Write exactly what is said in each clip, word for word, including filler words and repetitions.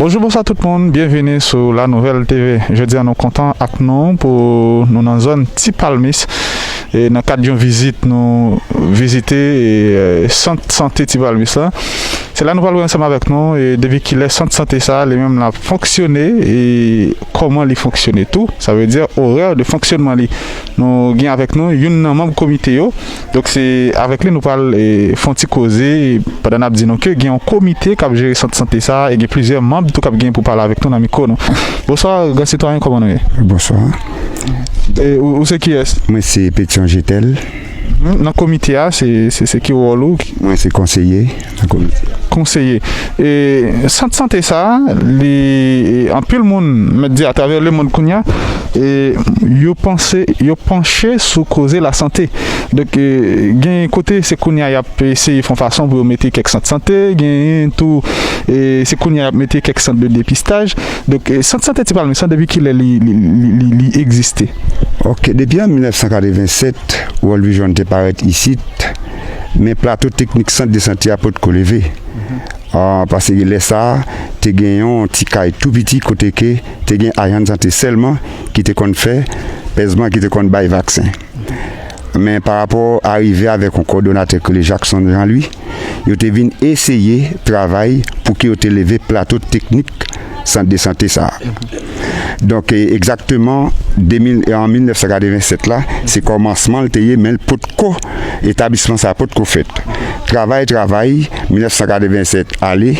Bonjou, bonswa tout moun, byenvini sou La Nouvelle T V. Jodi a nou kontan ak nou pou nou nan zòn Ti Palmis. E nan kad yon vizit nou vizite e, sant sante Ti Palmis la. Se la nou pral wè ansanm avèk nou e depi kilè sant sante sa a li menm l ap fonksyone e kòman li fonksyone tou. Sa vle di orè de fonksyonman li. Nou gen avèk nou youn nan manm komite yo. Donk se avèk li nou pral e, fè yon ti koze pandan n ap di nou ke gen yon komite k ap jere sant sante sa a e gen plizyè manm tou k ap gen pou pale avèk nou nan mikwo nou. Bonswa gran sitwayen, kòman nou ye? Bonswa. E, ou, ou se kiyès? Mwen se Petion Jetel. Mhm. Nan komite a, se, se, se ki wòl ou? Mwen se konseye nan komite a. Konseye. E sant sante sa a, li e, anpil moun mèt di atravè lemonn kounye a, e yo panse, yo panche sou koze lasante. Donk e, gen kote se kounye a y ap eseye fè yon fason pou yo mete kèk sant sante, genyen tou e, se kounye a y ap mete kèk sant de depistaj. Donk e, sant sante Ti Palmis lan, depi kilè li, li, li, li, li egziste? Ok, depi an mil nèf san katreven sèt, World Vision te parèt isit, men plato teknik sant de sante a potko leve. Ah, paske lè sa a, te gen yon ti kay tou piti kote ke te gen ajan de sante sèlman ki te konn fè pèzman, ki te konn bay vaksen. Men pa rapò a rive avèk yon kowòdonatè ki rele Jackson Jean Louis, yo te vin eseye travay pou ke yo te leve plato teknik sant de sante sa a. Donk e, egzakteman de mil, an mil nèf san katreven sèt la, se kòmansman l te ye, men l potko, etablisman sa a potko fèt. Travay, travay, mil nèf san katreven sèt ale,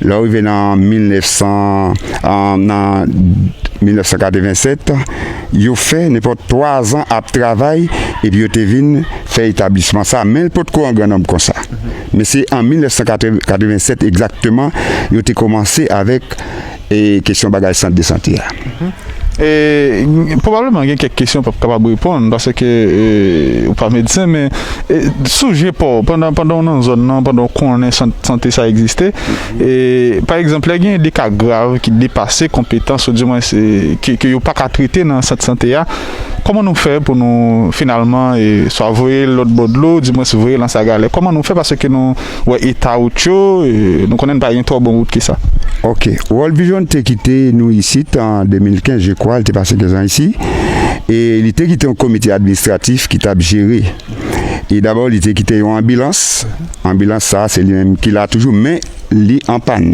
lè w rive nan mil nèf san, an, nan mil nèf san katreven sèt, yo fè nenpòt twa zan ap travay, epi yo te vin fè etablisman sa, men l potko an gran nonb konsa. Men se an mil nèf san katreven sèt egzakteman, yo te kòmanse avèk e, kesyon bagay sant de sante a. E, pwobableman gen kèk kesyon w p ap kapab reponn paske e, ou pa medsen, men e, sou je pa w, pandan, pandan w nan zòn nan, pandan w konnen sant sante sa egziste, e, pa egzanp, lè gen de ka grav ki depase konpetans, oudimwens e, ke, ke yo pa ka trete nan sant sante a, kòman nou fè pou nou finalman e, swa voye l lòt bò dlo, oudimwens voye l an Sagalè? Kòman nou fè, paske nou wè eta wout yo, e, nou konnen n pa gen twò bon wout ke sa? Ok, World Vision te kite nou isit an de mil kenz, je kwa, li te pase kenz an isi. E li te kite yon komite administratif ki t ap jere. E dabò, li te kite yon anbilans. Anbilans sa, se li menm ki la toujou, men li an pàn.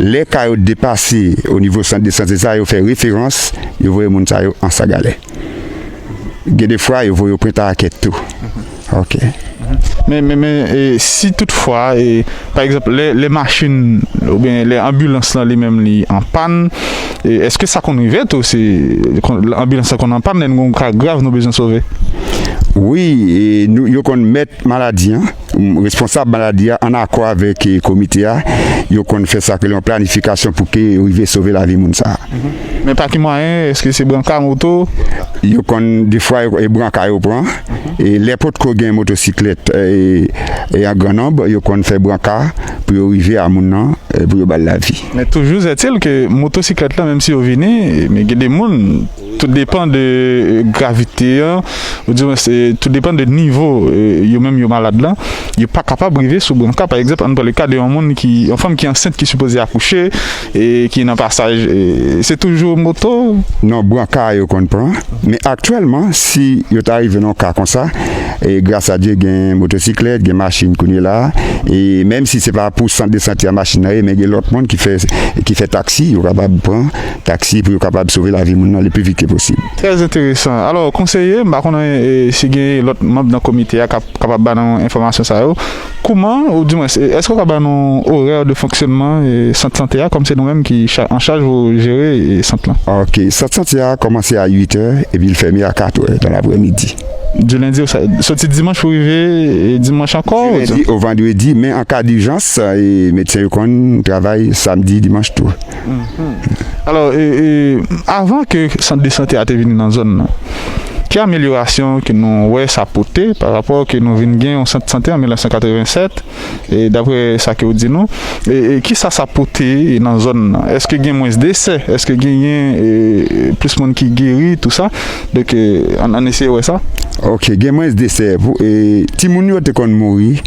Lè ka yo depase o nivo sant de sante sa, yo fè referans, yo voye moun sa yo an Sagalè. Gen de fwa, yo voye yo Pwentayakèt tou. Ok. Men, men, men e, si toutfwa, e, pa egzanp, lè, lè machin oubyen lè anbilans lan li menm li an pàn, e, èske sa konn rive tou? Se, konn, anbilans lan konn an pàn, lè nou gen yon ka grav nou bezwen sove? Wi, e, nou, yo konn mèt maladi an, responsab maladi a, an akò avèk e, komite a, yo konn fè sa ke yon planifikasyon pou ke yo rive sove lavi moun sa a. Men pa ki mwayen, èske se branka, moto? Yo konn, defwa, yo, e branka yo pran. E lè potko gen motosiklèt e, e an gran nonb, yo konn fè branka pou yo rive a moun nan, e pou yo ba l lavi. Men toujou ètil ke motosiklèt lan, menm si yo vini, men gen de moun, tout depan de e, gravite an, oudimwens e, tout depan de nivo e, yo menm yo malad lan, yo pa kapab rive sou branka. Pa egzanp, ann pran le ka de yon moun ki, yon fanm ki ansent ki sipoze akouche e ki nan pasaj, e, se toujou moto? Non, branka yo konn pran. Men aktyèlman, si yo ta rive nan yon ka konsa, e gras a Dye gen motosiklèt, gen machin kounye la a, e menm si se pa pou sant de sante a machin nan ye, men gen lòt moun ki fè, ki fè taksi, yo kapab pran taksi pou yo kapab sove lavi moun nan le pli vit ke posib. Trè enteresan. Alò, konseye, m pa konnen e, si gen lòt manm nan komite a k ap kapab ba nou enfòmasyon sa yo. Kouman, oudimwens, e, èske w ka ba nou orè de fonksyonman e, sant sante a, kòm se nou menm ki cha, an chaj pou jere e, sant lan? Ok, sant sante a kòmanse a uit è epi l fèmen a kat è nan laprèmidi. Di lendi, soti dimanch pou rive e, dimanch ankò? Di lendi o vandredi, men an ka dijans, e, medsen yo konn travay samdi, dimanch tou. Alò, e, e, avan ke sant de sante a te vini nan zòn nan, ki amelyorasyon ke nou wè sa pote pa rapò ke nou vin gen yon sant sante an mil nèf san katreven sèt, e, daprè sa ke w di nou, e, e, kisa sa pote nan zòn nan? Èske gen mwens desè? Èske genyen e, plis moun ki geri, tou sa? Donk, e, ann, ann eseye wè sa. Ok, gen mwens desè. Pou, e, timoun yo te konn mouri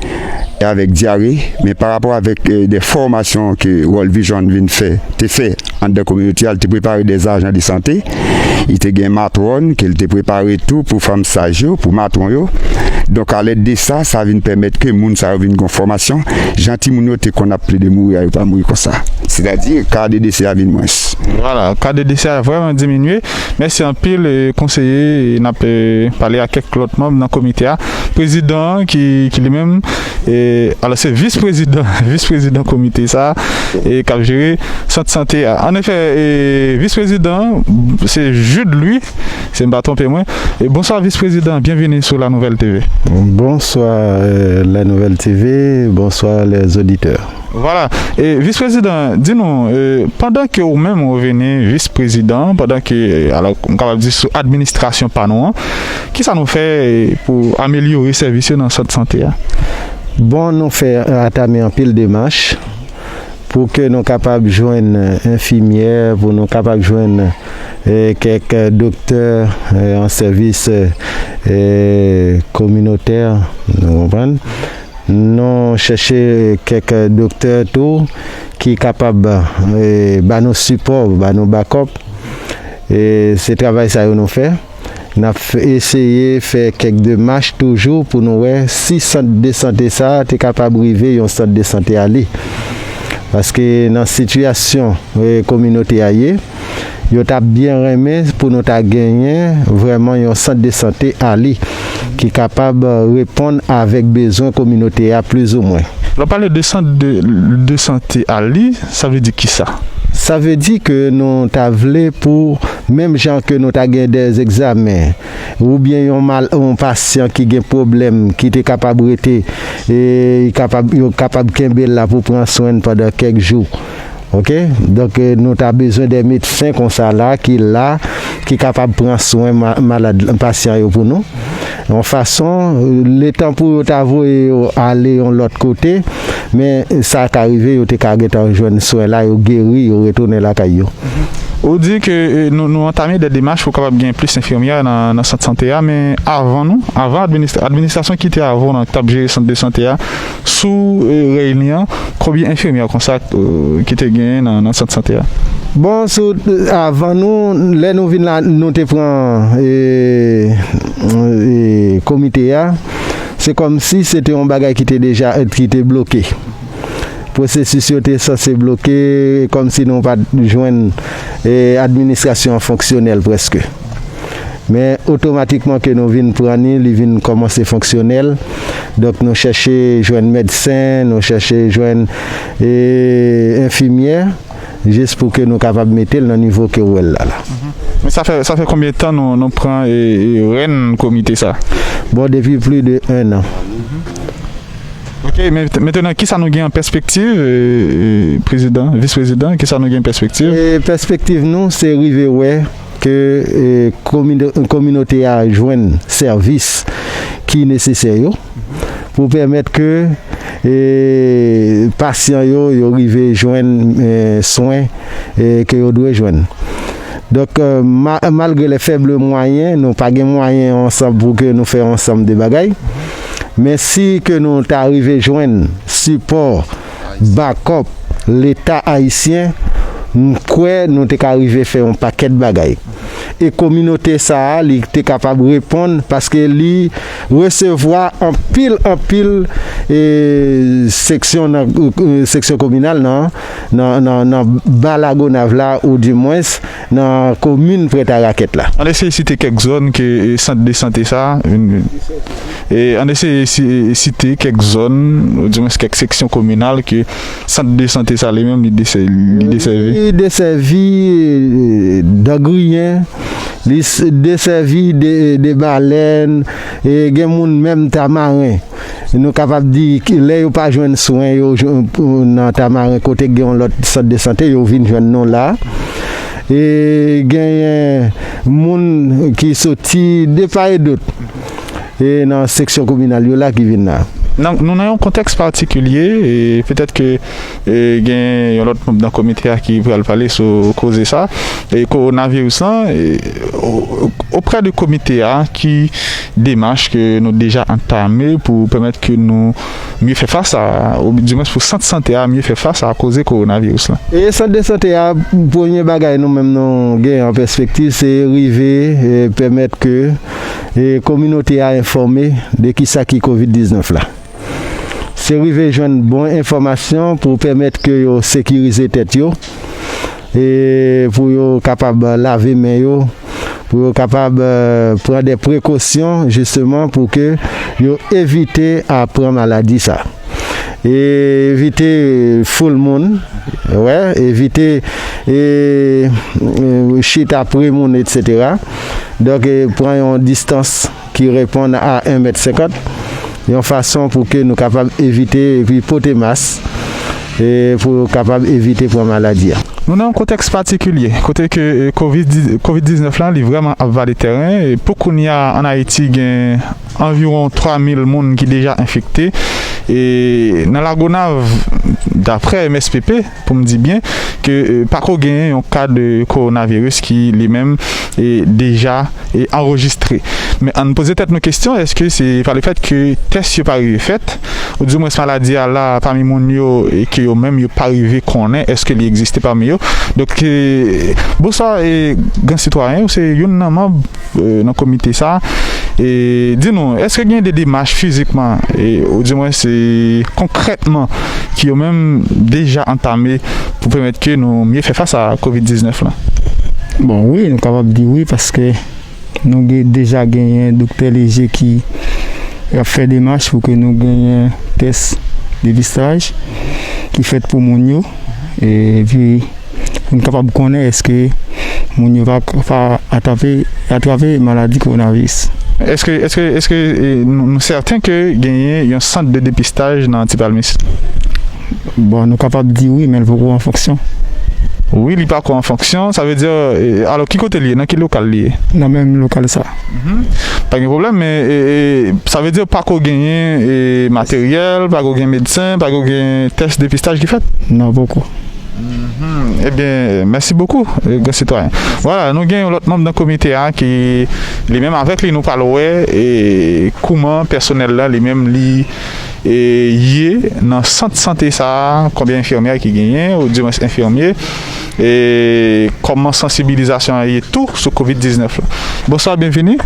avèk dyare, men pa rapò avèk, eh, de fòmasyon ke World Vision vin fè, te fè anndan kominote a, li te prepare de ajan de sante, li te gen matwòn ke li te prepare tou pou fanm saj yo, pou matwon yo. Donk, alèd de sa, sa vin pèmèt ke moun sa yo vin gon fòmasyon, jan timoun yo te konn ap plede mouri a, yo pa mouri konsa. Sètadi, ka de dese a vin mwens. Vwala, ka de dese a vrèman diminye. Mèsi anpil, eh, konseye, eh, n ap, eh, pale ak kèk lòt manm nan komite a. Prezidan an ki, ki li menm, eh, alò se vis prezidan, vis prezidan komite sa, eh, k ap jere sant sante a. Annefè, eh, vis prezidan an, se Jude Louis, si m pa twonpe mwen. Eh, bonswa vis prezidan, byenvini sou La Nouvelle T V. Bonsoir, euh, La Nouvelle T V, bonsoir les auditeurs. Vwala. E, vis prezidan, di nou, e, pandan ke ou menm ou vini vis prezidan, pandan ke, e, alò, m kapab di sou administrasyon pa nou an, kisa nou fè, e, pou amelyore sèvis yo nan sant sante a? Bon, nou fè atame anpil demach pou ke nou kapab jwenn enfimyè, pou nou kapab jwenn, e, kèk doktè, e, an sèvis, e, kominotè, nou konprann. Nou chèche kèk doktè tou ki kapab, e, ba nou sipò, ba nou bakòp. E se travay sa yo nou fè. N ap f-, eseye fè kèk demach toujou pou nou wè si sant de sante sa a te kapab rive yon sant de sante a li. Paske nan sitiyasyon, e, kominote a ye, yo t ap byen renmen pou nou ta genyen vrèman yon sant de sante a li ki kapab reponn avèk bezwen kominote a plizoumwen. Lè w pale de sant de, de sante a li, sa vle di kisa? Sa vle di ke nou ta vle pou, menm jan ke nou ta gen de egzamen, oubyen yon mal, yon pasyan ki gen pwoblèm, ki te kapab rete, e, li kapab, yo kapab kenbe l la pou pran swen l pandan kèk jou. Oke? Donk, e, nou ta bezwen de medsen konsa la, ki la, ki kapab pran swen ma-, malad, pasyan yo pou nou. Yon fason, letan pou yo ta voye yo ale yon lòt kote, men sa ka rive, yo te ka gentan jwenn swen la, yo geri, yo retounen lakay yo. Ou di ke, e, nou, nou antame de demach pou kapab gen plis enfimyè nan, nan sant sante a, men avan nou, avan administra-, administrasyon ki te avan nou, k t ap jere sant de sante a, sou, e, rèy li an, konbyen enfimyè konsa, e, ki te genyen nan, nan sant sante a? Bon, sou, avan nou, lè nou vin la, nou te pran, e, e, komite a, se kòmsi se te yon bagay ki te deja, ki te bloke. Pwosesis yo te sanse bloke, kòmsi nou pa t jwenn, e, administrasyon an fonksyonèl prèske. Men otomatikman ke nou vin pran li, li vin kòmanse fonksyonèl. Donk nou chèche jwenn medsen, nou chèche jwenn, e, enfimyè, jis pou ke nou kapab mete l nan nivo ke w wè l la la. Men sa fè, sa fè konbyen tan nou, nou pran, e, e, rèn komite sa? Bon, depi plis de en an. Ok, men, mentenan, kisa nou gen an pèspektiv, e, e, prezidan, vis prezidan, kisa nou gen an pèspektiv? E, pèspektiv nou, se rive wè ke, e, komino-, kominote a jwenn sèvis ki nesesè yo pou pèmèt ke, e, pasyan yo, yo rive jwenn, e, swen, e, ke yo dwe jwenn. Donk, e, ma-, malgre les faibles moyens, nou pa gen mwayen ansanm pou ke nou fè ansanm de bagay. Men si ke nou ta rive jwenn sipò, bakòp Leta ayisyen, m kwè nou te ka rive fè yon pakèt bagay. E kominote sa a, li te kapab reponn paske li resevwa anpil, anpil, e, seksyon nan, e, seksyon kominal nan, nan, nan, nan ba Lagonav la, oudimwens nan komin Pwent a Rakèt la. Ann eseye site kèk zòn ke, e, sant de sante sa a, e, ann eseye si-, site kèk zòn, oudimwens kèk seksyon kominal ke sant de sante sa li menm li desè-, li desèvi. Li desèvi, e, Dan Griyen, li s-, desèvi de, de Balèn, e gen moun menm Tamaren. Nou kapab di ki lè yo pa jwenn swen, yo jwenn pou, nan Tamaren kote gen yon lòt sant de sante, yo vin jwenn nou la. E genyen moun ki soti de pa e dot, e nan seksyon kominal yo la ki vin la. Nan, nou nan yon kontèks patikilye, e petèt ke e, gen yon lòt manm nan komite a ki pral pale sou koze sa, e, kowonaviris lan, e, o-, oprè de komite a, ki demach ke nou deja antame pou pèmèt ke nou mye fè fas a, ou di mwens pou sant sante a mye fè fas a koze kowonaviris lan? E sant de sante a, premye bagay nou menm nou gen an pèspektiv, se rive, e, pèmèt ke, e, kominote a enfòme de kisa ki kovid diznèf la. Se rive jwenn bon enfòmasyon pou pèmèt ke yo sekirize tèt yo, e pou yo kapab lave men yo, pou yo kapab, e, pran de prekosyon, jisteman, pou ke yo evite a pran maladi sa. E evite foul moun, wè, evite, e, e, chita pre moun, etsetera. Donk, e, pran yon distans ki reponn a en mèt senkant, yon fason pou ke nou kapab evite epi pote mas, e pou kapab evite pran maladi a. Nou nan yon kontèks patikilye, kote ke, e, kovid, kovid diznèf lan, li vrèman ap vale tèren. E pou kounye a, ann Ayiti, gen anviwon twa mil moun ki deja enfekte. E nan Lagonav, daprè M S P P, pou m di byen, ke, e, pako genyen yon ka de kowonaviris ki li menm, e, deja, e, anrejistre. Men ann poze tèt nou kesyon, èske se pa le fèt ke tès yo pa rive fèt, ou di mwens maladi a la pami moun yo, e ke yo menm yo pa rive konnen èske li egziste pami yo? Donk, e, bonswa, e, gran sitwayen, ou se youn nan manm, e, nan komite sa. E di nou, èske gen de demach fizikman, e, ou di mwens se konkrètman, ki yo menm deja antame pou pèmèt ke nou mye fè fas a kovid diznèf lan? Bon, wi, nou kapab di wi, paske nou gen, deja genyen Doktè Léger ki ap fè demach pou ke nou genyen tès depistaj ki fèt pou moun yo. Epi, pou n kapab konnen èske moun yo pa, pa atrape, atrape maladi kowonaviris. Èske, èske, èske, e, nou, nou sèten ke genyen yon sant de depistaj nan Ti Palmis? Bon, nou kapab di wi, men l poko an fonksyon. Wi, li pako an fonksyon, sa vle di, e, alò, ki kote li ye? Nan ki lokal li ye? Nan menm lokal sa. Mhm. Pa gen pwoblèm, men, e, e, sa vle di pako genyen, e, materyèl, pako gen medsen, pako gen tès depistaj ki fèt? Non, poko. Mhm. Ebyen, mèsi bokou, e, gran sitwayen. Vwala, nou gen yon lòt manm nan komite a ki, li menm, avèk li, nou pral wè, e, kouman pèsonèl la, li menm, li, e, ye nan sant sante sa a, konbyen enfimyè ki genyen, ou di mwens enfimyè, e, kòman sansibilizasyon an ye tou sou kovid diznèf la. Bonswa, byenvini.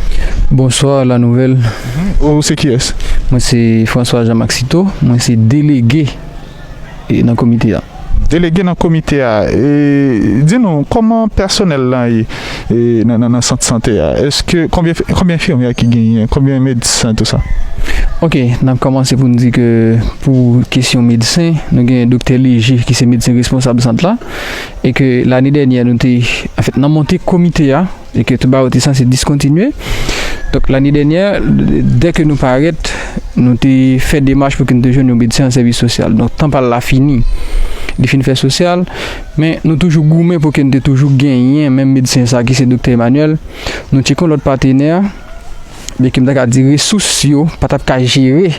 Bonswa, la nouvèl. Mhm. Ou se kiyès? Mwen se François Jean Maxito, mwen se delege, e, nan komite a. Delege nan komite a, e, di nou, kòman pèsonèl lan ye, e, nan, nan, nan sant sante a? Èske, konbyen, konbyen enfimyè ki genyen, konbyen medsen, tou sa? Ok, n ap kòmanse pou n di ke pou kesyon medsen, nou gen Doktè Léger ki se medsen responsab sant la, e ke lane dènyè nou te, anfèt, nan monte komite a, e ke tout bagay yo te sanse diskontinye. Donk, lane dènyè, dèke nou parèt, nou te fè demach pou ke n te jwenn yon medsen an sèvis sosyal. Donk, tan pa l la fini. Li fin fè sosyal, men nou toujou goumen pou ke n te toujou genyen menm medsen sa ki se Doktè Emmanuel. Nou tcheke yon lòt patenè, byenke m ta ka di resous yo pa t ap ka jere,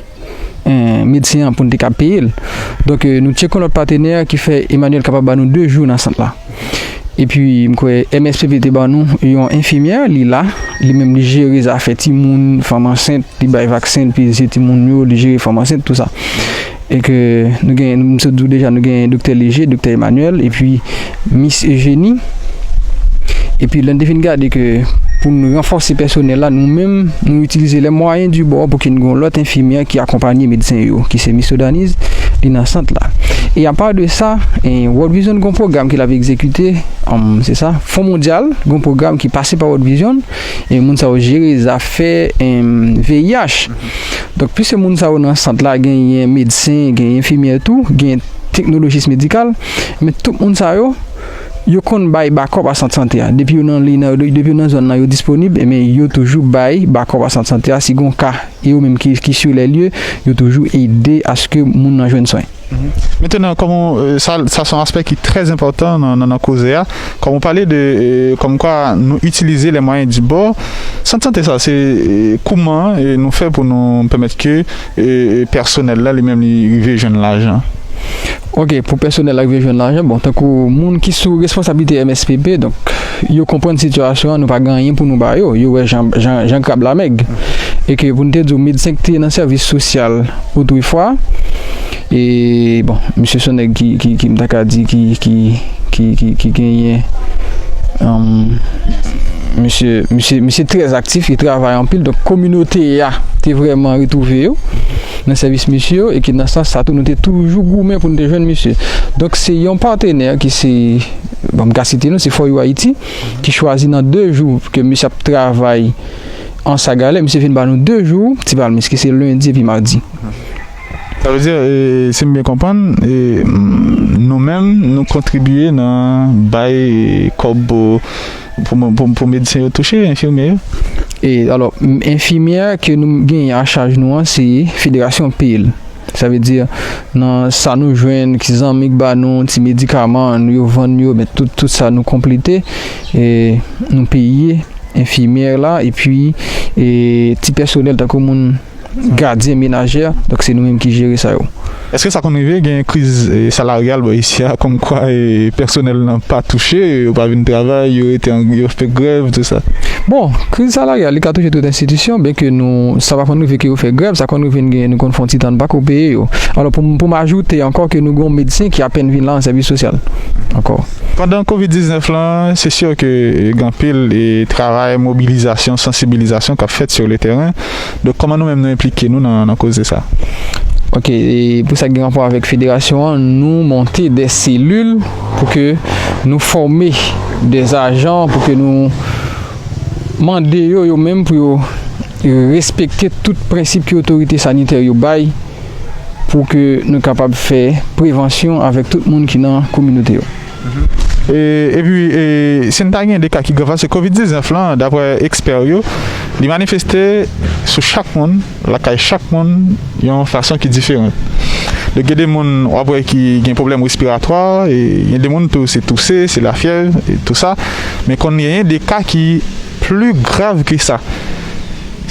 en, medsen an pou n te ka peye l. Donk, e, nou tcheke yon lòt patenè ki fè Emmanuel kapab ba nou de jou nan sant la. Epi, m kwè M S P P te ban nou yon enfimyè, li la, li menm li jere zafè timoun, fanm ansent, li bay vaksen, li peze timoun yo, li jere fanm ansent, tou sa. E ke nou gen, m sot di w deja, nou gen Doktè Léger, Doktè Emmanuel, epi Miss Eugénie. Epi lè n te fin gade ke pou n ranfòse pèsonèl la, nou menm, nou itilize les moyens du bord pou ke n gen yon lòt enfimyè ki akonpanye medsen yo, ki se Miss Odanise, li nan sant la. E apa de sa, e, World Vision gen yon pwogram ke l ap egzekite, em, se sa, Fon Mondyal, gen yon pwogram ki pase pa World Vision, e moun sa yo jere zafè, em, V I H. Donk, piske moun sa yo nan sant la, genyen medsen, genyen enfimyè tou, genyen teknolojis medikal, men tout moun sa yo, yo konn bay bakòp a sant sante a. Depi yo nan liy nan, depi yo nan zòn nan, yo disponib, ebyen, yo toujou bay bakòp a sant sante a. Si gon ka, e yo menm ki, ki sur les lieux, yo toujou ede aske moun nan jwenn swen. Mentenan, kòm ou, e, sa, sa se yon aspè ki trè enpòtan nan, nan, nan koze a. Kòm ou pale de, e, kòmkwa nou itilize les moyens du bord, sant sante sa, se, e, kouman, e, nou fè pou nou pèmèt ke, e, e, pèsonèl la, li menm, li rive jwenn lajan? Ok, pou pèsonèl la rive jwenn lajan, bon, tankou moun ki sou responsablite M S P P, donk, yo konprann sitiyasyon an, nou pa gen anyen pou nou ba yo. Yo wè jan, jan, jan krab la mèg. E ke pou n te di w, medsen ki te nan sèvis sosyal otrefwa, e, bon, misye se yon nèg ki, ki, ki, m ta ka di, ki, ki, ki, ki, ki genyen, um, misye, misye, misye trè aktif, li travay anpil. Donk, kominote a te vrèman retwouve yo nan sèvis misye yo, e ke nan sans sa tou, nou te toujou goumen pou n te jwenn misye. Donk, se yon patenè ki se, bon, m ka site non, se For You Haiti, ki chwazi nan de jou ke misye ap travay an Sagalè, misye vin ba nou de jou, Ti Palmis, ki se lendi epi madi. Sa vle di, e, si m byen konprann, e, m, nou menm, nou kontribye nan bay kòb pou, pou, pou, pou medsen yo touche, enfimyè yo? E, alò, m, enfimyè ke nou genyen a chaj nou an, se federasyon peye l. Sa vle di, nan sa nou jwenn, ki zanmi k ba nou, ti medikaman, nou yo vann yo, men tout, tout sa nou konplete, e nou peye enfimyè la, epi, e ti pèsonèl tankou moun gadyen, menajè, donk se nou menm ki jere sa yo. Èske sa konn rive gen kriz, e, salaryal bò isi a, kòmkwa, e, pèsonèl lan pa touche, yo pa vin travay, yo rete an, yo fè grèv, tou sa? Bon, kriz salaryal, li ka touche tout enstitisyon, byenke nou, sa pa konn rive ke yo fè grèv, sa konn rive n gen, nou konn fè yon ti tan n pako peye yo. Alò, pou m, pou m ajoute ankò ke nou gen yon medsen ki apèn vin la an sèvis sosyal ankò. Pandan kovid diznèf lan, se si ke, e, gen anpil, e, travay mobilizasyon, sansibilizasyon k ap fèt sur le terrain. Donk, kòman nou menm nou enplike nou nan, nan koze sa? Ok, e pou sa ki gen rapò avèk federasyon an, nou monte de selil pou ke nou fòme de ajan, pou ke nou mande yo, yo menm, pou yo respekte tout prensip ke otorite sanitè yo bay, pou ke nou kapab fè prevansyon avèk tout moun ki nan kominote yo. E, epi, e, si n ta gen de ka ki grav, paske kovid diznèf lan, daprè ekspè yo, li manifeste sou chak moun, lakay chak moun, yon fason ki diferan. Donk, gen de moun, w ap wè, ki gen pwoblèm respiratwa, e gen de moun tou, se touse, se lafyèv, e tou sa. Men konn genyen de ka ki pli grav ke sa.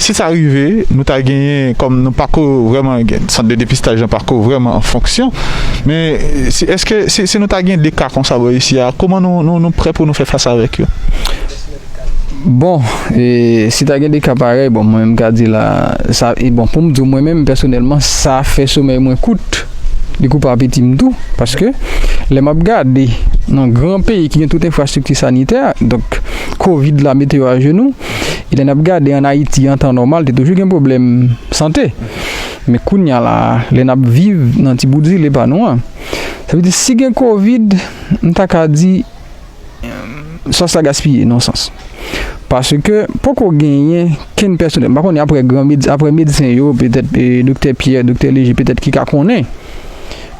Si sa rive, nou ta genyen, kòm nou pako vrèman gen, sant de depistaj lan pako vrèman an fonksyon, men, e, si, èske, si, si nou ta gen de ka konsa bò isi a, kòman nou, nou, nou prè pou nou fè fas avèk yo? Bon, e, si ta gen de ka parèy, bon, mwen menm ka di la, sa, e bon, pou m di w, mwen menm, pèsonèlman, sa fè somèy mwen kout. Li koupe apeti m tou, paske lè m ap gade nan gran peyi ki gen tout enfrastrikti sanitè, donk, kovid la mete yo ajenou, e lè n ap gade an Ayiti, an tan nòmal, te toujou gen pwoblèm sante. Men kounye a la, lè n ap viv nan ti bout zile pa nou an, sa vle di, si gen kovid, m ta ka di, sòs la gaspiye, nan sans. Paske poko genyen kenn pèsonèl, m pa konnen, apre gran medsen, apre medsen yo, petèt, e, doktè Pierre, doktè Léger, petèt ki ka konnen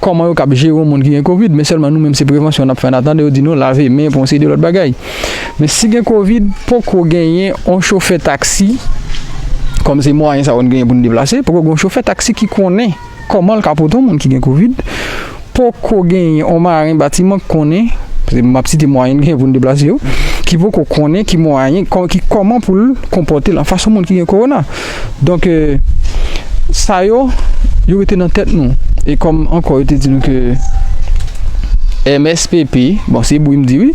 kòman yo kab jere yon moun ki gen kovid, men sèlman nou menm se prevansyon n ap fè, an atandan yo di nou lave men, pran yon seri de lòt bagay. Men si gen kovid, poko genyen yon chofè taksi, kòm se mwayen sa yo n genyen pou n deplase, poko gen yon chofè taksi ki konnen kòman l ka pote yon moun ki gen kovid, poko genyen yon maren batiman k konnen, paske m ap site mwayen n genyen pou n deplase yo, ki poko konnen ki mwayen, kò-, ki kòman pou l konpòte l anfas yon moun ki gen kowona. Donk, e, sa yo, yo rete nan tèt nou. E kòm ankò yo te di nou ke M S P P, bon, se bri m di wi,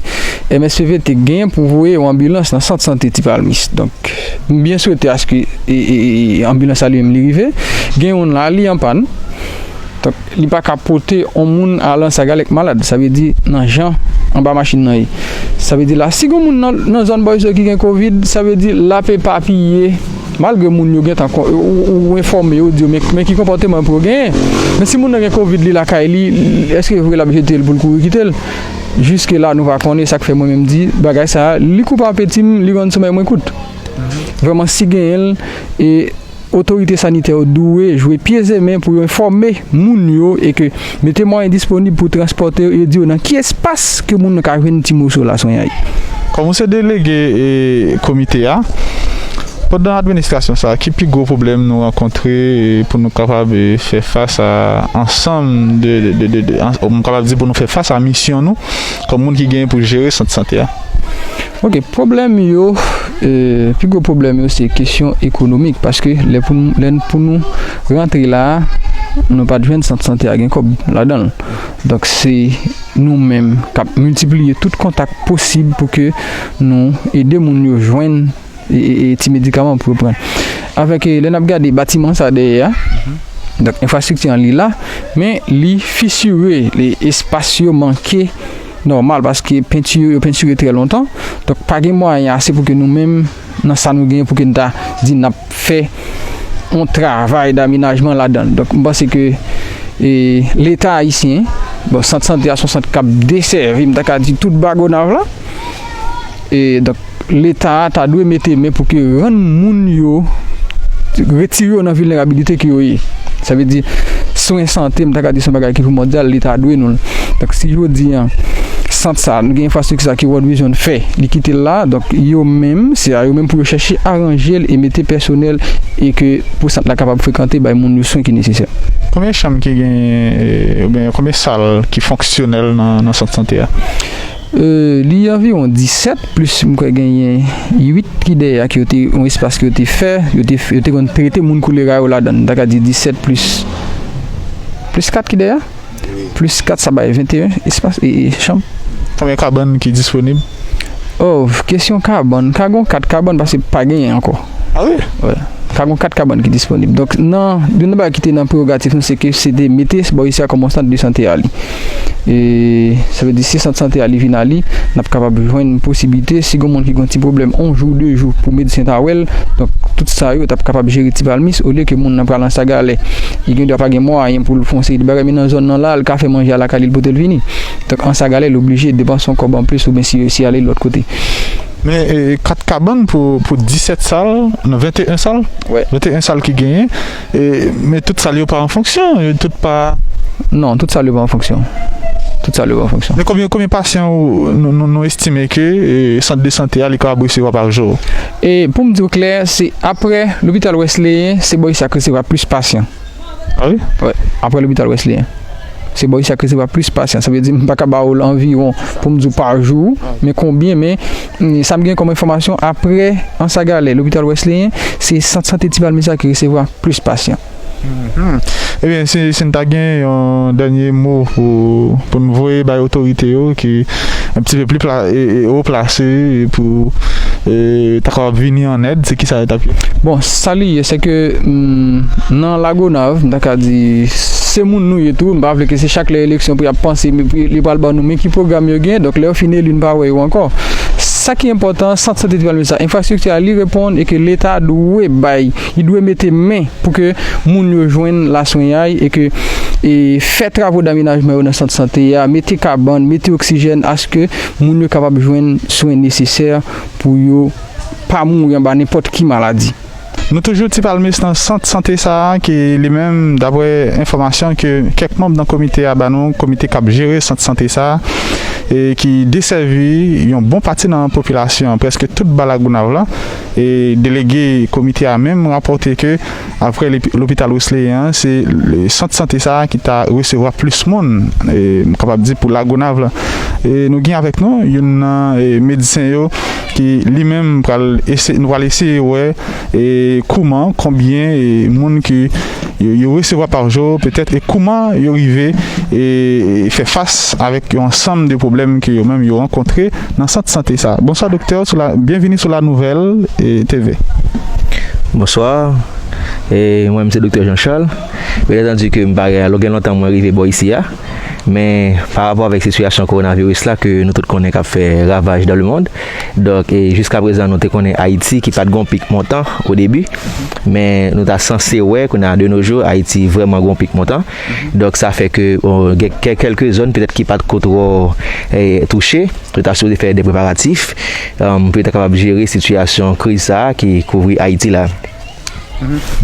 M S P P te gen pou voye yon anbilans nan sant sante Ti Palmis. Donk, m byen swete aske, e, e, e, anbilans la li menm li rive. Gen youn la, li an pàn. Donk, li pa ka pote yon moun al an Sagalè k malad. Sa vle di, nan jan anba machin nan ye. Sa vle di la, si gen moun nan, nan zòn bò iso ki gen kovid, sa vle di l ap epapiye. Malgre moun yo gentan kon-, ou, ou, ou enfòme yo, di yo, men, men ki konpòteman pou yo genyen. Men si moun nan gen kovid, li lakay li, èske vre l ap jete l pou l kouri kite l? Jiske la, nou pa konnen, sa k fè mwen menm di, bagay sa a, li koupe apeti m, li rann somèy mwen kout. Vrèman, si genyen l, e Otorite sanitè yo dwe jwe pye e men pou yo enfòme moun yo e ke mete mwayen disponib pou transpòte yo e di yo nan ki espas ke moun nan ka jwenn ti moso laswenyay. Kòm ou se delege e komite a, pandan administrasyon sa a, ki pi gwo pwoblèm nou rankontre e pou nou kapab e fè fas a ansanm de, de, de, de, de an- m kapab di pou nou fè fas a misyon nou kòm moun ki genyen pou jere sant sante a? Ok, pwoblèm yo, e, pi gwo pwoblèm yo se kesyon ekonomik, paske lè pou nou, lè pou nou rantre la a, nou pa t jwenn sant sante a gen kòb ladan l. Donk se nou menm k ap miltipliye tout kontak posib pou ke nou ede moun yo jwenn e, e, e ti medikaman pou yo pran. Avèk, e, lè n ap gade batiman sa dèyè a, donk enfrastrikti an li la, men li fisire, li, espas yo manke nòmal paske penti yo, yo pentire trè lontan. Donk pa gen mwayen ase pou ke nou menm nan sa nou genyen pou ke n ta di n ap fè yon travay damenajman ladan l. Donk m panse ke, e, Leta ayisyen, bon, sant sante a se yon sant k ap desèvi, m ta ka di tout Bagonav la. E, donk, Leta a ta dwe mete men pou ke rann moun yo, retire yo nan vilnerabilite ke yo ye. Sa vle di, swen sante, m ta ka di se yon bagay ki primòdyal, Leta dwe nou l. Donk, si jodi a, sant sa, nou gen enfrastrikti sa ke World Vision fè, li kite l la, donk, yo menm, se a yo menm pou yo chèche aranje l e mete pèsonèl e ke pou sant la kapab frekante, bay moun yo swen ki nesesè. Konbyen chanm ki gen, e, oubyen konbyen sal ki fonksyonèl nan, nan sant sante a? E, li anviwon disèt, plis m kwè genyen uit ki dèyè a, ki yo te, yon espas ki yo te fè, yo te, yo te konn trete moun kolera yo ladan l. M ta ka di disèt plis, plis kat ki dèyè a? Plis kat, sa bay venteyen espas, e, e, chanm. Konbyen kabann ki disponib? Oh, kesyon kabann. Ka gon kat kabann paske pa genyen ankò. Ah wi? Wi. Ka gon kat kabann ki disponib. Donk, nan, youn nan bagay ki te nan prerogatif nou, se ke se te mete bò isi a kòm yon sant de sante a li. E sa vle di, si sant sante a li vin a li, n ap kapab jwenn posiblite, si gon moun ki gon ti pwoblèm, yon jou, de jou, pou medsen ta wè l. Donk, tout sa yo t ap kapab jere Ti Palmis, olye ke moun nan pral Anse à Galets. Li gen dwa pa gen mwayen pou l fè yon seri de bagay, men nan zòn nan la, l ka fè manje a lakay li, l pote l vini. Donk, Anse à Galets, l oblije depanse yon kòb anplis, oubyen si, si ale lòt kote. Men, e, kat kabann pou, pou disèt sal, non, venteyen sal? Wè. Venteyen sal ki genyen, e, men tout sal yo pa an fonksyon, yo tout pa... Non, tout sal yo pa an fonksyon. Tout sal yo pa an fonksyon. Men konbyen, konbyen pasyan ou, nou, nou, nou estime ke, e, sant de sante a, li kapab resevwa pa jou? E pou m di w klè, se apre lopital Wesleyen, se bò isi a k resevwa plis pasyan. Ah wi? Wi, apre lopital Wesleyen. Se bò isi a k resevwa plis pasyan. Sa vle di, m pa ka ba w l anviwon pou m di w pa jou, men konbyen, men, mm, sa m gen kòm enfòmasyon, apre Anse à Galets, lopital Wesleyen, se sant sante Ti Palmis sa ki resevwa plis pasyan. Mhm. Ebyen, si, si n ta gen yon dènye mo pou, pou n voye bay otorite yo ki un petit peu plus pla-, e, e, haut placé, e pou, e, ta kapab vini an èd, se kisa yo t ap ye? Bon, sa li ye, se ke, mm, nan Lagonav, m ta ka di, se moun nou ye tou, m pa vle ke se chak lè eleksyon pou y ap panse, men pou li pral ban nou, men ki pwogram yo gen, donk lè yo fin eli, n pa wè yo ankò. Sa ki enpòtan, sant sante Ti Palmis sa, enfrastrikti a li reponn e ke Leta dwe bay, li dwe mete men pou ke moun yo jwenn laswenyay e ke, e, fè travo damenajman yo nan sant sante a, mete kabann, mete oksijèn, aske moun yo kapab jwenn swen nesesè pou yo pa mouri anba nenpòt ki maladi. Nou toujou Ti Palmis nan sant sante sa a, ki li menm, daprè enfòmasyon ke kèk manm nan komite a ba nou, komite k ap jere sant sante sa a, e ki desèvi yon bon pati nan popilasyon an, prèske tout ba Lagonav la. E delege komite a menm rapòte ke apre lepi-, lopital Wesleyen an, se le sant sante sa a ki ta resevwa plis moun, e m kapab di pou Lagonav la. E nou gen avèk nou youn nan, e, medsen yo ki li menm pral ese-, nou pral eseye wè, e, kouman, konbyen, e, moun ki yo, yo resevwa pa jou, petèt, e kouman yo rive, e, fè fas avèk yon ansanm de pwoblèm ke yo menm yo rankontre nan sant sante sa. Bonswa, doktè, sou la, byenvini sou La Nouvelle, e, T V. Bonswa, e, mwen, m se doktè Jean Charles. Byen antandi ke m pa gen, alò, gen lontan mwen rive bò isi a. Men, pa rapò avèk sitiyasyon kowonaviris la ke nou tout konnen k ap fè ravaj dans le monde, donk, e, jiska prezan, nou te konnen Ayiti ki pa t gon pik montan o debi, men nou ta sanse wè, kounye a, de nos jours, Ayiti vrèman gon pik montan. Donk, sa fè ke, o, gen kè-, kèlke zòn, petèt, ki pa t ko twò, e, touche, yo ta sipoze fè de preparatif, e, pou yo ta kapab jere sitiyasyon kriz sa a ki kouvri Ayiti la.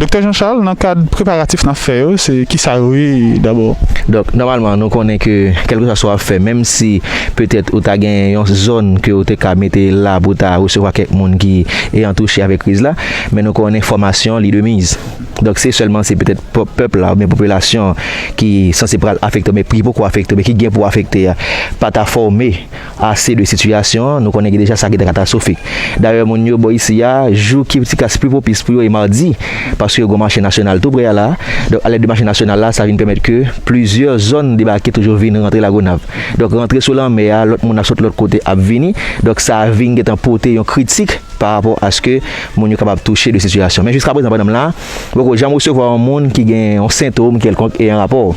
Doktè Jean Charles, nan kad preparatif n ap fè yo, se kisa yo ye dabò? Donk, nòmalman, nou konnen ke kèlkeswa sa w ap fè, menm si petèt ou ta gen yon zòn ke ou te ka mete la pou ta resevwa kèk moun ki e an touche avèk kriz la, men nou konnen fòmasyon li de miz. Donk, se sèlman se petèt pèp la oubyen popilasyon ki sanse pral afekte, men ki poko afekte, men ki gen pou afekte a, pa ta fòme ase de sitiyasyon an, nou konnen ke deja sa gentan katastwofik. Dayè, moun yo bò isi a, jou ki ti kras pli pwopis pou yo e madi, paske yo gen mache nasyonal tou prè a la. Donk, alèd de mache nasyonal la, sa vin pèmèt ke plizyè zòn debake toujou vin rantre Lagonav. Donk, rantre sou lanmè a, lòt moun ap sot lòt kote ap vini. Donk, sa vin gentan pote yon kritik pa rapò aske moun yo kapab touche de sitiyasyon. Men jiska prezan, pandan m la, m poko janm resevwa yon moun ki gen yon sentòm kèlkonk e an rapò.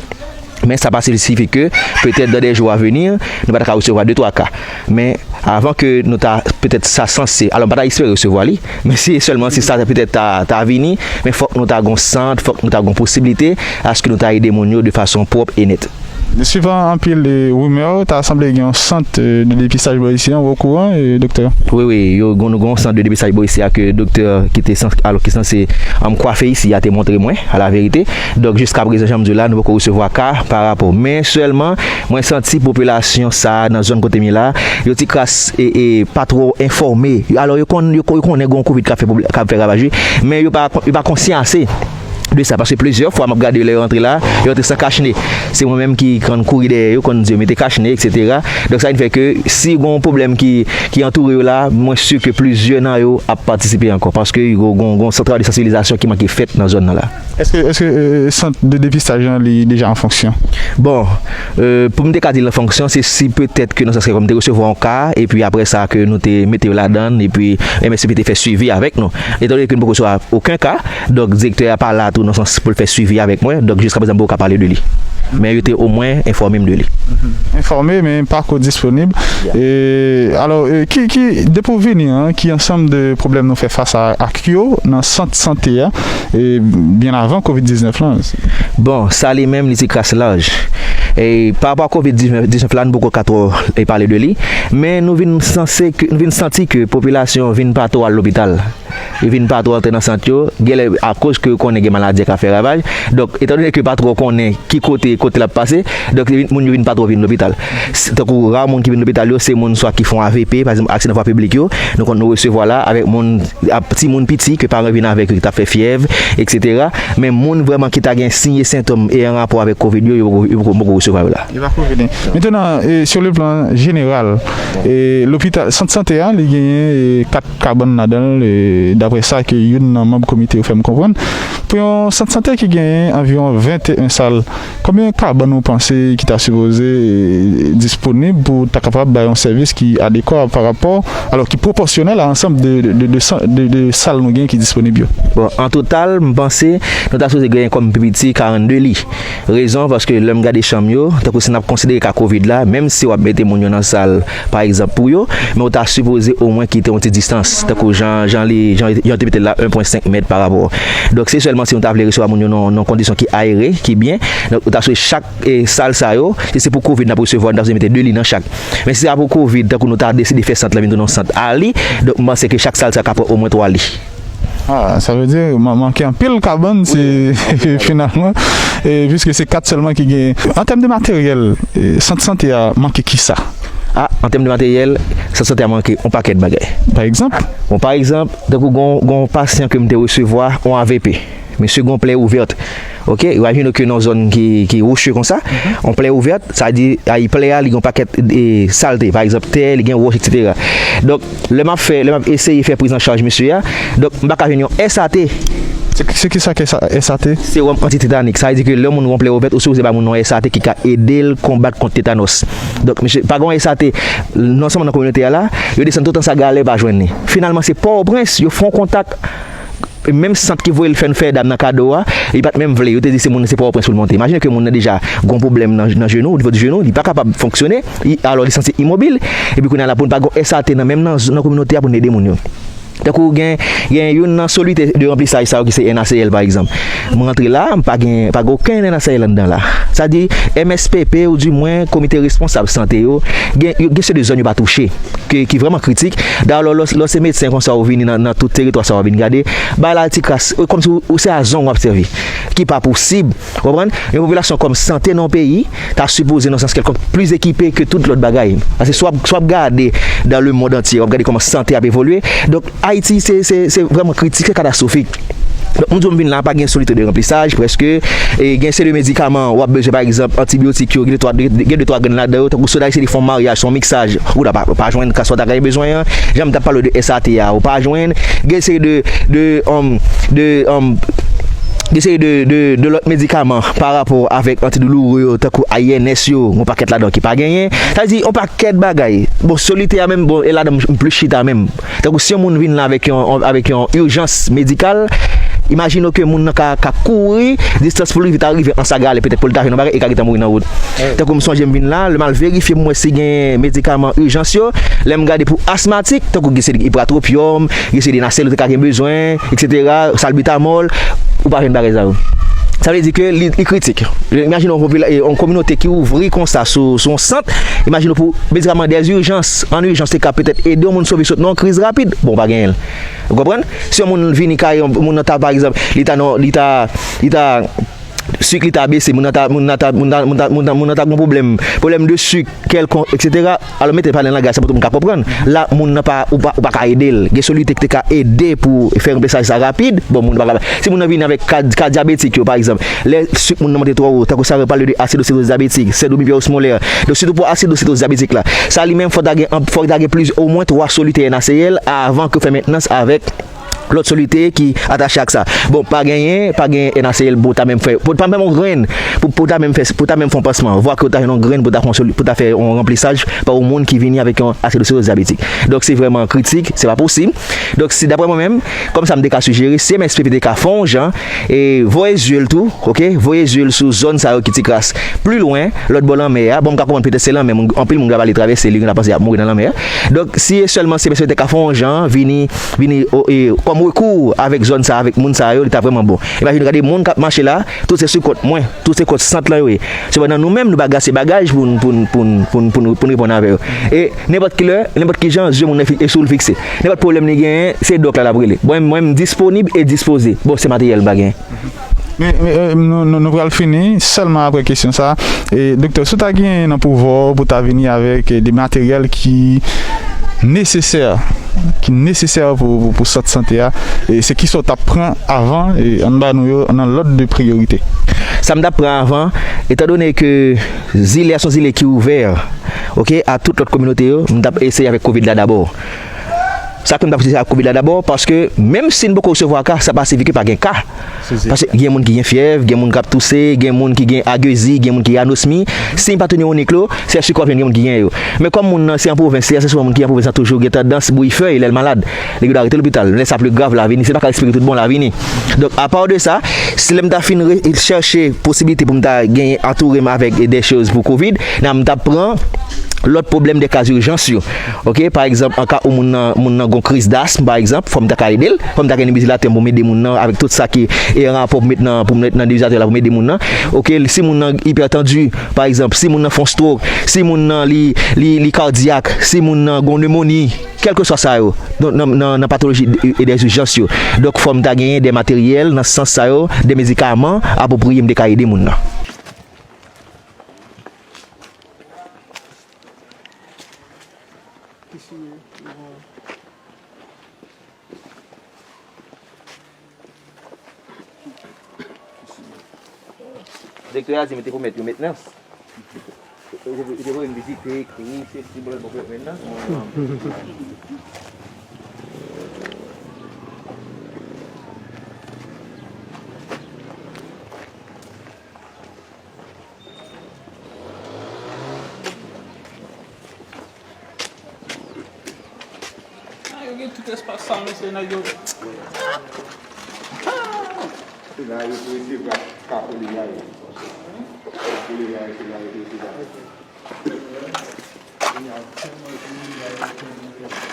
Men sa pa siyifi ke petèt dan de jou a vini, nou pa ta ka resevwa de twa ka. Men avan ke nou ta petèt sa sanse, alò m pa ta espere resevwa li, men si sèlman si sa petèt ta, ta vini, men fòk nou ta gon sant, fòk nou ta gon posiblite aske nou ta ede moun yo de fason pwòp e nèt. Swivan anpil e, rimè, ta sanble gen yon sant e, de depistaj bò isi an, ou okouran, e, doktè? Wi, wi, yo, gon, nou gon sant de depistaj bò isi a ke doktè ki te sans, alò, ki sanse um, kwafe isi a te montre mwen, a la verite. Donk, jiska prezan, jan m di w la, nou poko resevwa ka pa rapò. Men sèlman, mwen santi popilasyon sa a nan zòn kote m ye la, yo ti kras e, e pa twò enfòme. Alò, yo konn, yo, yo konnen gon kovid k ap fè pwoblè-, k ap fè ravaj, wi. Men yo pa, yo pa konsyan ase de sa, paske plizyè fwa m ap gade yo lè yo rantre la, yo rantre san kachne. Se mwen menm ki konn kouri dèyè yo, konn di yo mete kachne, etsetera. Donk, sa vin fè ke si gon pwoblèm ki, ki antoure yo la, mwen si ke plizyè nan yo ap patisipe ankò, paske gon, gon, gon sant travay de sansibilizasyon ki manke fèt nan zòn nan la. Èske, èske e, sant de depistaj lan li deja an fonksyon? Bon, e, pou m te ka di l an fonksyon, se si petèt ke nan sans ke kòm m te resevwa yon ka, epi apre sa ke nou te mete yo ladan l, epi M S P te fè swivi avèk nou. Etandone ke nou poko resevwa okenn ka, donk direktè a pa la tou nan sans pou l fè swivi avèk mwen, donk jiska prezan m poko ka pale de li. Men yo te omwen enfòme m de li. Enfòme, men pako disponib. E, alò, e, ki, ki, depi w vini an, ki ansanm de pwoblèm nou fè fas a, ak yo nan sant sante a, e, byen avan kovid diznèf lan? Bon, sa li menm, li ti kras laj. E, pa rapò a kovid diznèf, diznèf la, nou poko ka twò, e, pale de li. Men nou vin sanse ke, nou vin santi ke popilasyon vin pa twò al lopital. Yo vin pa twò antre nan sant yo, genlè akoz ke yo konnen gen maladi k ap fè ravaj. Donk, etandone ke yo pa twò konnen ki kote, kote l ap pase, donk, moun yo vin pa twò vin lopital. S-, tankou ra moun ki vin lopital yo, se moun swa ki fè yon A V P, pa egzanp, aksidan vwa piblik yo, nou konn nou resevwa la, avèk moun, ap, timoun piti, ke paran vin avèk yo, ki t ap fè fyèv, etsetera. Men moun vrèman ki ta gen siy e sentòm e an rapò avèk kovid yo, yo poko, yo poko, poko resevwa yo la. Yo pako vini. Mentnan, e, sur le plan général, e, lopital, sant sante a, li genyen, e, kat kabann ladan l, e, daprè sa ke youn nan manm komite yo fè m konprann. Pou yon sant sante ki genyen anviwon venteyen sal, konbyen kabann ou panse ki ta sipoze, e, disponib pou ta kapab bay yon sèvis ki adekwa pa rapò, alò ki pwopòsyonèl a ansanm de, de, de, de san-, de, de sal nou gen ki disponib yo? Bon, an total, m panse nou ta sipoze genyen kòm pi piti karannde li. Rezon, paske lè m gade chanm yo, tankou si n ap konsidere ka kovid la, menm si w ap mete moun yo nan sal, pa egzanp, pou yo, men ou ta sipoze omwen kite yon ti distans, tankou jan, jan li, jan, jan yo te mete l la, en pwen senk mèt pa rapò. Donk, se sèlman si nou ta vle resevwa moun yo nan, nan kondisyon ki ayere, ki byen. Donk, ou ta sipoze chak, e, sal sa yo, si se pou kovid n ap resevwa, nou ta sipoze mete de li nan chak. Men si se pa pou kovid, tankou nou ta deside fè sant lan vin tounen yon sant a li, donk, m panse ke chak sal sa ka pran omwen twa li. Ah, sa vle di, man-, manke anpil kabann, se, finalman, e, piske se kat sèlman ki gen. An tèm de materyèl, e, sant sante a manke kisa? Ah, an tèm de materyèl, sant sante a manke yon pakèt bagay. Pa egzanp? Bon, pa egzanp, tankou gon, gon pasyan ke m te resevwa, yon A V P. Mesye gon plè ouvèt. Oke, imajine ke nan zòn ki, ki woche konsa, yon plè ouvèt, sa di, ay, plè a, li gen yon pakèt, e, salte, pa egzanp, tè, li gen wòch, etsetera. Donk, lè m ap fè, lè m ap eseye fè priz an chaj mesye a, donk, m pa ka jwenn yon S A T. Se, se kisa ke sa, S A T? Sewòm antitetanik. Sa vle di ke lè moun gon plè ouvèt, ou sipoze ba moun yon S A T ki ka ede l konbat kont tetanòs. Donk, mesye, pa gen yon S A T non sèlman nan kominote a la, yo desann tout Anse à Galets, pa jwenn li. Finalman, se Pòtoprens, yo fè yon kontak, menm sant ki voye l fè n fè dam nan kado a, li pa t menm vle. Yo te di se moun nan se Pòtoprens pou l monte. Imajine ke moun nan deja gon pwoblèm nan, nan jenou, onivo di jenou, li pa kapab fonksyone, li, alò li sanse imobil. Epi kounye a la pou n pa gon S A T nan menm nan, nan kominote a pou n ede moun yo. Tankou gen, gen youn nan solite de ranplisaj sa yo ki se N A C L pa egzanp. Mwen rantre la, m pa gen, pa gen okenn N A C L anndan la. Sa di M S P P ou di mwen komite responsab sante yo, gen, gen se de zòn yo pa touche, ke, ki vrèman kritik. Dayè lò, lò, lò se medsen konsa ou vini nan, nan tout teritwa sa w ap vin gade, bay la ti kras, e, kòmsi ou, ou se a zong w ap sèvi, ki pa posib. Ou konprann? Yon popilasyon kòm sante nan yon peyi, ta sipoze nan sans kèlkonk plis ekipe ke tout lòt bagay. Paske si w ap, si w ap gade dans le monde entier, w ap gade kòman sante ap evolye. Donk, Ayiti, se, se, se vrèman kritik, se katastwofik. Donk, moun di w m vin la, pa gen solite de ranplisaj, prèske, e gen seri de medikaman, w ap bezwen, pa egzanp, antibiyotik yo, gen de twa, gen de twa grenn ladan yo, tankou sòlda eseye fè yon maryaj, se yon miksaj, ou ta pa, pa jwenn ka sòlda ta gen bezwen an, jan m t ap pale de S A T a, ou pa jwenn, gen seri de, de, um, de, um, gen seri de, de, de lòt medikaman pa rapò avèk antidouloure yo, tankou I N S yo, yon pakèt ladan ki pa genyen. Sa vle di, yon pakèt bagay. Bon, solite a menm, bon, e ladan m, m plis chita menm. Tankou si yon moun vin la avèk yon, avèk yon ijans medikal, imajine w ke moun nan ka, ka kouri distans pou li vin ta rive an saga ale, petèt pou li ta jwenn yon bagay, e ka gentan mouri nan wout. Tankou m sonje m vin la, lè m al verifye m wè si gen medikaman ijans yo, lè m gade pou asmatik, tankou gen se de ipratropyòm, gen se de nasèl ou te ka gen bezwen, etsetera, salbitamòl, ou pa jwenn bagay sa yo. Sa vle di ke li, li kritik. Imajine yon popila-, e, yon kominote ki ouvri konsa sou, sou yon sant, imajine pou medikaman dèzijans, an ijans, te ka petèt ede yon moun sove sot nan yon kriz rapid. Bon, pa genyen l. Ou konprann? Si yon moun vini kay, yon moun nan ta, pa egzanp, li ta nan, li ta, li ta, sik li ta bese, moun nan ta, moun nan ta, moun nan, moun nan, moun nan, moun nan ta gen pwoblèm, pwoblèm de sik, kèlkonk, etsetera. Alò, mete pale nan langaj sa pou tout moun ka konprann. La, moun nan pa, ou pa, ou pa ka ede l. Gen solite ki te ka ede pou fè ranplisaj sa rapid. Bon, moun nan pa ka. Si moun nan vini avèk ka, ka dyabetik yo, pa egzanp, lè sik moun nan monte twò wo, tankou sa yo pale de asidositoz dyabetik, sendwòm ipè osmolè. Donk, sitou pou asidositoz dyabetik la. Sa li menm, fò ta gen, fò ta gen pliz, omwen twa solite N A C L avan ke w fè mentnans avèk lòt solite ki atache ak sa. Bon, pa genyen, pa gen N A C L pou ta menm fè, pou ta menm yon grenn, pou, pou ta menm fè, pou ta menm fè yon pansman. Vwa ke w ta jwenn yon grenn pou ta fè yon soli-, pou ta fè yon ranplisaj pa yon moun ki vini avèk yon asidositoz dyabetik. Donk, se vrèman kritik, se pa posib. Donk, si, daprè mwen menm, kòm sa m te ka sijere, si M S P P te ka fè yon jan, e voye zye l tou, oke? Voye zye l sou zòn sa yo ki ti kras pli lwen, lòt bò lanmè a. Bon, m ka konprann petèt se lanmè, moun, anpil moun k ap ale travèse li, gen ta panse y ap mouri nan lanmè a. Donk, si e sèlman si M S P P te ka fè yon jan, vini, vini, o, e, kòm rekou avèk zòn sa, avèk moun sa yo, li ta vrèman bon. Imajine, gade moun k ap mache la, tout se sou kont mwen, tout se kont sant lan yo ye. Sepandan, nou menm, nou pa gen ase bagaj pou n, pou n, pou n, pou n, pou n, pou n reponn avè yo. E nenpòt ki lè, nenpòt ki jan, zye moun nan fi-, e sou l fikse. Nenpòt pwoblèm li genyen, se dòk la l ap rele. Mwen, mwen, m disponib e dispoze. Bon, se materyèl m pa genyen. Men, men, e, nou, nou, nou pral fini sèlman apre kesyon sa. E, doktè, si w ta genyen nan pouvwa w pou ta vini avèk, e, de materyèl ki nesesè, ki nesesè pou, pou, pou sant sante a, e se kisa w t ap pran avan, e ann ba nou yo nan lòd de priyorite? Sa m t ap pran avan, etandone ke zile a se yon zile ki ouvè, oke, a tout lòt kominote yo, m t ap eseye avèk kovid la dabò. Sa ke m t ap eseye ak kovid la dabò, paske menm si n poko resevwa ka, sa pa siyifi ke pa gen ka. Paske gen moun ki gen fyèv, gen moun k ap touse, gen moun ki gen agezi, gen moun ki gen anosmi. Siy patonewonik yo, se sou kò w ap jwenn gen moun ki gen yo. Men kòm moun nan se an pwovens li, se souvan moun ki an pwovens lan toujou gen tandans bouyi fèy lè l malad. Nèg yo ta rete lopital. Lè sa pli grav, la vini. Si l pa ka respire tout bon, la vini. Donk, apa de sa, si lè m ta fin re-, chèche posiblite pou m ta genyen antoure m avèk de choz pou kovid, nan m ta pran lòt pwoblèm de kaz ijans yo. Oke, pa egzanp, an ka ou moun nan, moun nan gon kriz dasm, pa egzanp, fò m ta ka ede l, fò m ta gen nebilatè pou m ede moun nan avèk tout sa ki e an rapò pou met nan, pou m met nan nebilatè la pou m ede moun nan. Oke, si moun nan ipètandi, pa egzanp, si moun nan fè yon stroke, si moun nan li, li, li kadyak, si moun nan gon nemoni, kèlkeswa sa yo, nan, nan, nan, nan patoloji e, e de ijans yo. Donk, fò m ta genyen de materyèl nan sans sa yo, de medikaman apwopriye m te ka ede moun nan. Direktè a di m te pwomèt yon mentnans. Li te voye m vizite, ekri, sesi, bòlòt, bon, mentnans. Ah, yo gen tout espas sa, mesye, nèg yo. Se la yo pou resevwa ka kolera yo. Ka kolera yo, se la yo pou resevwa. Kounye a, tèlman kolera yo, tèlman, tèlman.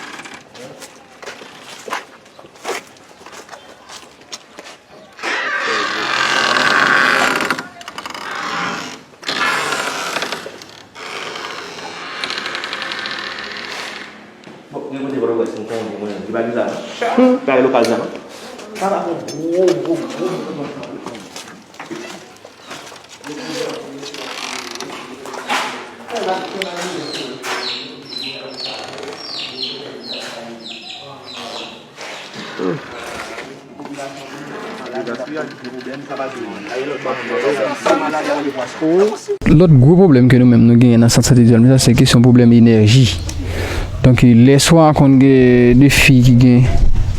Bagay sa, non? Bagay lokal sa, non? Sa pa bon. Gwo, gwo, gwo, gwo. Lòt gwo pwoblèm ke nou menm nou genyen nan sant sante Dizèl Mil sa, se kesyon pwoblèm enèji. Donk, lè swa konn gen de fi ki gen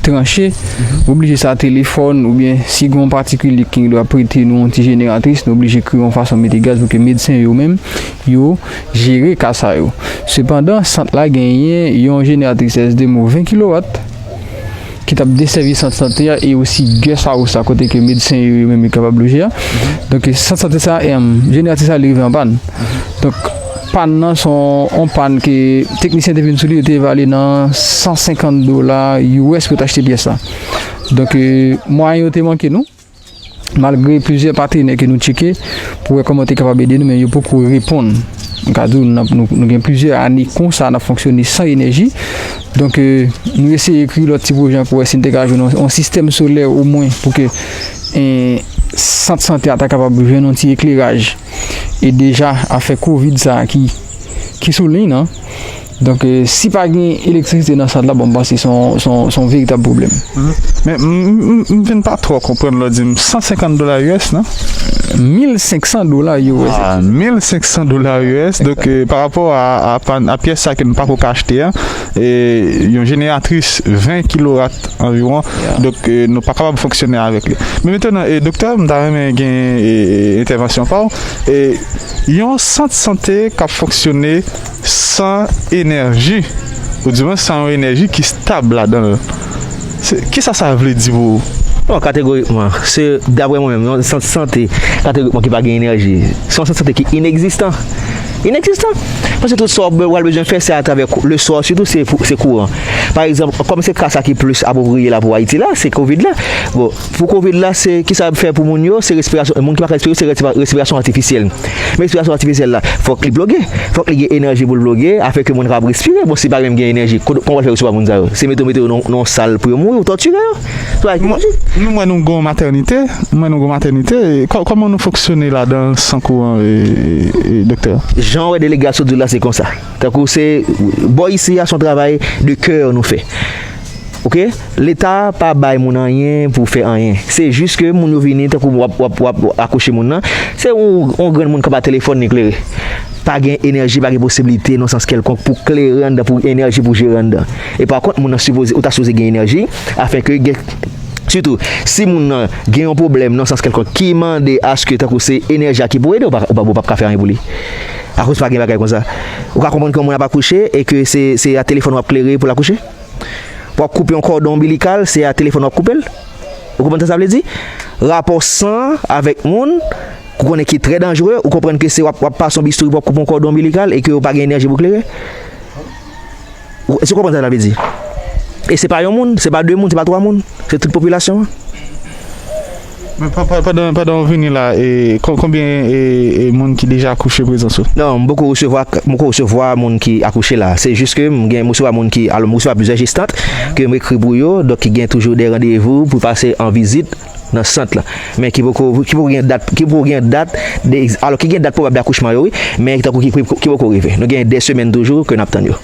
tranche, oblije sa telefòn, oubyen si gen yon patikilye ki gen dwa prete nou yon ti jeneratris, nou oblije kreye yon fason mete gaz pou ke medsen yo menm, yo jere ka sa yo. Sepandan, sant la genyen yon jeneratris S D mo ven kilowat ki t ap desèvi sant sante a e osi guest house a kote ke medsen yo, yo menm yo kapab loje a. Donk, sant sante sa, em, jeneratris sa li rive an pàn. Donk, pàn nan se yon, yon pàn ke teknisyen te vin sou li, yo te evalye nan san senkant dola U S pou yo t achte pyès la. Donk, eh, mwayen yo te manke nou. Malgre plizyè patnè ke nou tcheke pou wè kòman yo te kapab ede nou, men yo poko reponn. M ka di w, nou, nou, nou gen plizyè ane konsa n ap fonksyone san enèji. Donk, eh, nou eseye kreye lòt ti pwojè ankò, wè si n te ka jwenn yon, yon sistèm solè omwen pou ke, eh, sant sante a ta kapab jwenn yon ti ekleraj. E deja, afè kovid sa a ki, ki sou liy nan, Donk, eh, si pa gen elektrisite nan sant la, bon, m panse se yon, se yon, se yon veritab pwoblèm. Men m, m, m, m vin pa twò konprann lè w di m san senkant dola U S, non? Mil senk san dola U S. Ah, mil senk san dola U S. Donk, eh, pa rapò a, a, a pyès sa ke nou pako ka achte a, eh, yon jeneratris ven kilowat anviwon. Donk, eh, nou pa kapab fonksyone avèk li. Men mentnan, eh, doktè, m ta renmen gen, eh, entèvansyon pa w. Eh, yon sant sante k ap fonksyone san enèji, oudimwen san yon enèji ki stab ladan l. Se, kisa sa vle di pou ou? Bon, kategorikman, se, daprè mwen menm, yon sant sante kategorikman ki pa gen enèji, se yon sant sante ki inegzistan. Inegzistan! Paske tout sa w pral bezwen fè, se atravè kou-, le swa, sitou se pou, se kouran. Pa egzanp, kòm se ka sa ki plis apwopriye la pou Ayiti la, se kovid la. Bon, pou kovid la, se, kisa y ap fè pou moun yo? Se respirasyon, moun ki pa ka respire, se respira-, respirasyon atifisyèl. Men respirasyon atifisyèl la, fòk li ploge. Fòk li gen enèji pou l ploge, afin ke moun kapab respire. Bon, si pa menm gen enèji, ko-, kòman w pral fè resevwa moun sa yo? Se mete, mete yo nan, nan yon sal pou yo mouri, ou tòtire yo. Se pa lojik. Nou wè nou gen yon matènite, nou wè nou gen yon matènite. Kò-, kòman nou fonksyone ladan l san kouran, e, e, doktè? Jan w wè delege a sot di w la, se konsa. Tankou se, bò isi a, se yon travay de kè nou fè. Oke? Leta pa bay moun anyen pou fè anyen. Se jis ke moun yo vini, tankou w ap, w ap, w ap akouche moun nan, se yon, yon grenn moun k ap ba telefòn li klere. Pa gen enèji, pa gen posiblite nan sans kèlkonk pou klere anndan, pou enèji pou jere anndan. E pa kont, moun nan sipoze, ou ta sipoze gen enèji, afin ke gen, sitou, si moun nan gen yon pwoblèm nan sans kèlkonk ki mande aske tankou se enèji a ki pou ede, ou pa, ou pa, ou p ap ka fè anyen pou li. Akoz pa gen bagay konsa. Ou ka konprann ke yon moun ap akouche e ke se, se a telefòn w ap klere pou l akouche? W ap koupe yon kòdon onbilikal, se a telefòn w ap koupe l. Ou konprann sa sa vle di? Rapò san avèk moun, ou konnen ki trè danjere, ou konprann ke se w ap, w ap pase yon bistri pou w ap koupe yon kòdon onbilikal e ke w pa gen enèji pou klere. Ou, èske w konprann sa sa vle di? E se pa yon moun, se pa de moun, se pa twa moun, se tout popilasyon an. Men pa, pa, pandan, pandan w vini la, e, kon-, konbyen, e, e, moun ki deja akouche prezans ou? Non, m poko resevwa, m poko resevwa moun ki akouche la. Se jis ke m gen, m resevwa moun ki, alò, m resevwa plizyè jestant ke m ekri pou yo, donk ki gen toujou de randevou pou pase an vizit nan sant la. Men ki poko, ki poko gen dat, ki poko gen dat de, alò, ki gen dat pwobab dakouchman yo, wi, men tankou ki, ki, ki poko rive. Nou gen de semèn toujou ke n ap tann yo.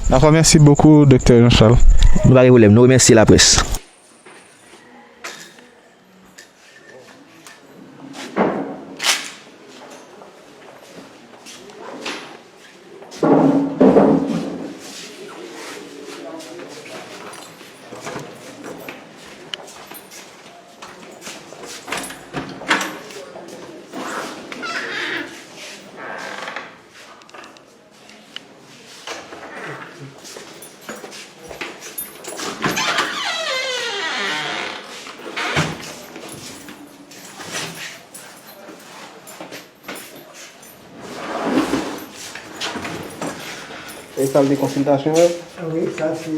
Dakò, mèsi bokou, Doktè Jean Charles. Nou pa gen pwoblèm, nou remèsye laprès. E sal de konsiltasyon an? Wi, sa se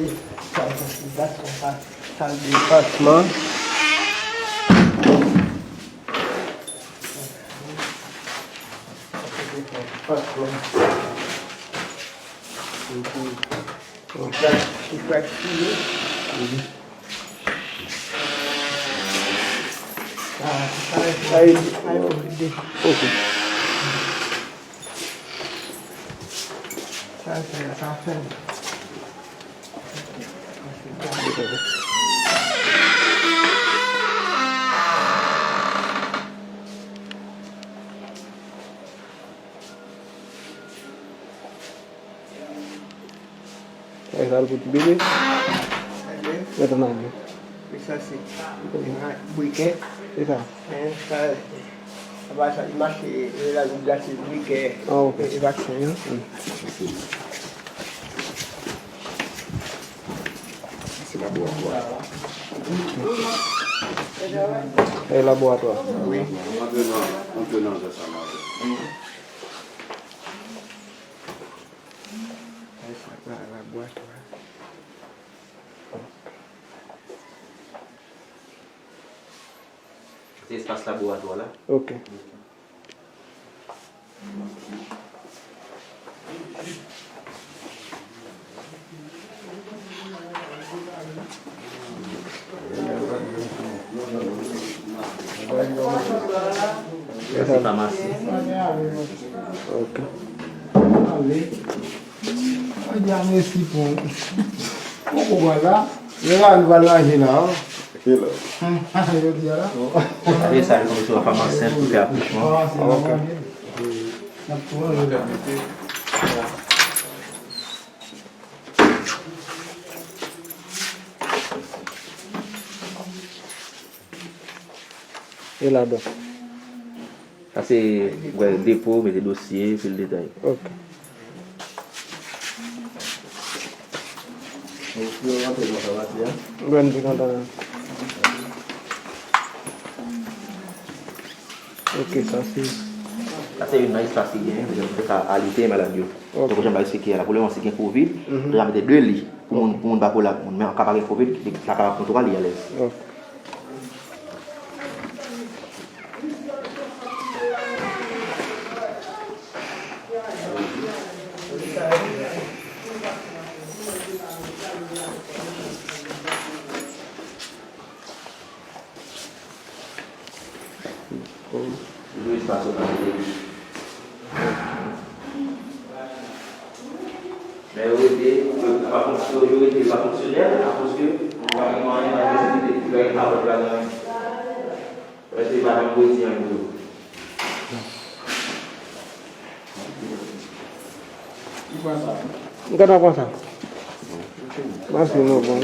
sal konsiltasyon, sa, sal de patman. Patman. Yon ti, yon ti fraksyon. Ay, ok. Sa fè, sa fè. Sa e sa l pou ti bebe? Mete nan men. Sa se brikè. Se sa. Men sa, apa sa, li mache, e la nou glase brikè. Ah, ok. E vaksen yo. Se laboratwa. E laboratwa. Wi. Antre nan, antre nan zòn sa la. Sa se laboratwa. Se espas laboratwa la. Ok. Sa se famasi. Ok. Anbyan mesi pou ou. Poko wè la. Men la nou pral manje la. Yo di a la. Sa se sa yo konn sou famasi pou fè akouchman. Famasi la, manje. N ap tou manje la. E la dòk. Sa se, wè, depo, mete dosye, pil detay. Ok. Gwen te kontan. Ok, sa se. Sa se youn nan espas ki genyen, pou yo ka alite malad yo. Ok. Tankou jan m t ap eksplike a la, pou lè yon si gen kovid, mhm, yo ka mete de li pou moun, pou moun pa kole ak moun. Men an ka pa gen kovid, li, sa ka kontwole li alèz. Ok. Louis pa sot nan tele. Men yo rete, yo pa fonksyone, yo rete pa fonksyonèl, akoz ke yo pa gen mwayen, pa gen posiblite pou yo al nan lòt la, nan, prèske pa janm redi anyen pou yo. M kontan pran sa. Mèsi nou bon.